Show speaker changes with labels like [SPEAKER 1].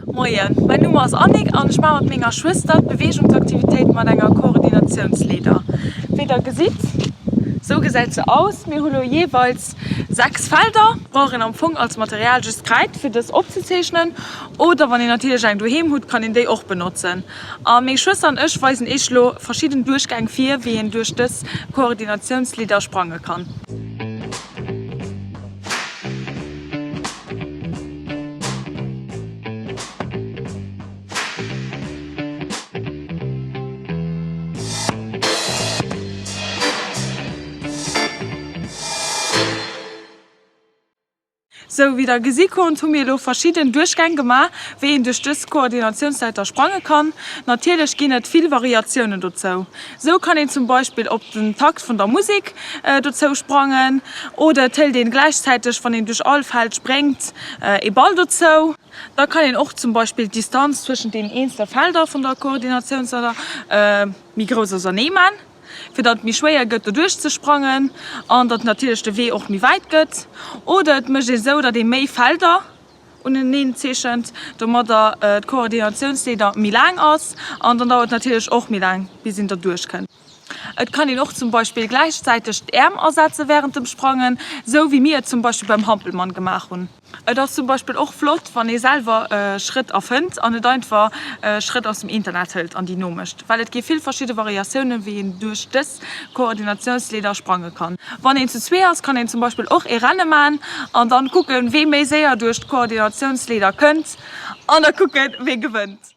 [SPEAKER 1] Moien, mäin Numm ass Annick an ech maache mat menger Schwëster d'Beweegungsaktivitéit mat enger Koordinatiounsleeder. Wéi der gesitt, sou gesäit se aus. Mir hu lo jeeweils 6 Felder. Brauch een am Fong als Material just Kräid fir dës opzezeechnen oder wann een natierlech eng doheem hutt, kann een déi och benotzen. A meng Schwëster an ech weisen iech lo verschidden Duerchgäng vir, wéi een duerch dës Koordinatiounsleeder sprange kann. Sou wéi der gesi konnt, hu mir elo verschidden Duerchgäng gemaach, wéi een duerch dës Koordinatiounsleiter sprange kann. Natierlech ginn et vill Variatiounen dozou. Sou kann een zum Beispill op den Takt vun der Musek dozou sprangen oder et hëlt een gläichzäiteg, wann een duerch all Feld spréngt, ee Ball dozou. Da kann een och zum Beispill d'Distanz zwëschent den eenzele Felder vun der Koordinatiounsleiter méi grouss ausernee man, fir datt et méi schwéier gëtt doduerch ze sprangen an datt natierlech de Wee och méi wäit gëtt. Oder et mécht ee sou, datt ee méi Felder uneneen zeechent, domadder d'Koordinatiounsleeder méi laang ass an dann dauert et natierlech och méi laang bis een derduerch kënnt. Et kann een och zum Beispill gläichzäiteg d'Äerm asetze wärend dem Sprangen, sou wéi mir et zum Beispill beim Hampelmann gemaach hunn. Et ass zum Beispill och flott, wann ee selwer Schrëtt erfënnt an net einfach Schrëtt aus dem Internet hëlt an déi nomécht, well et gi vill verschidde Variatiounen, wéi een duerch dës Koordinatiounsleeder sprange kann. Wann een zu zwee ass, kann een zum Beispill och ee Renne man an dann kucken, wee méi séier duerch d'Koordinatiounsleeder kënnt an da kucken, wee gewënnt.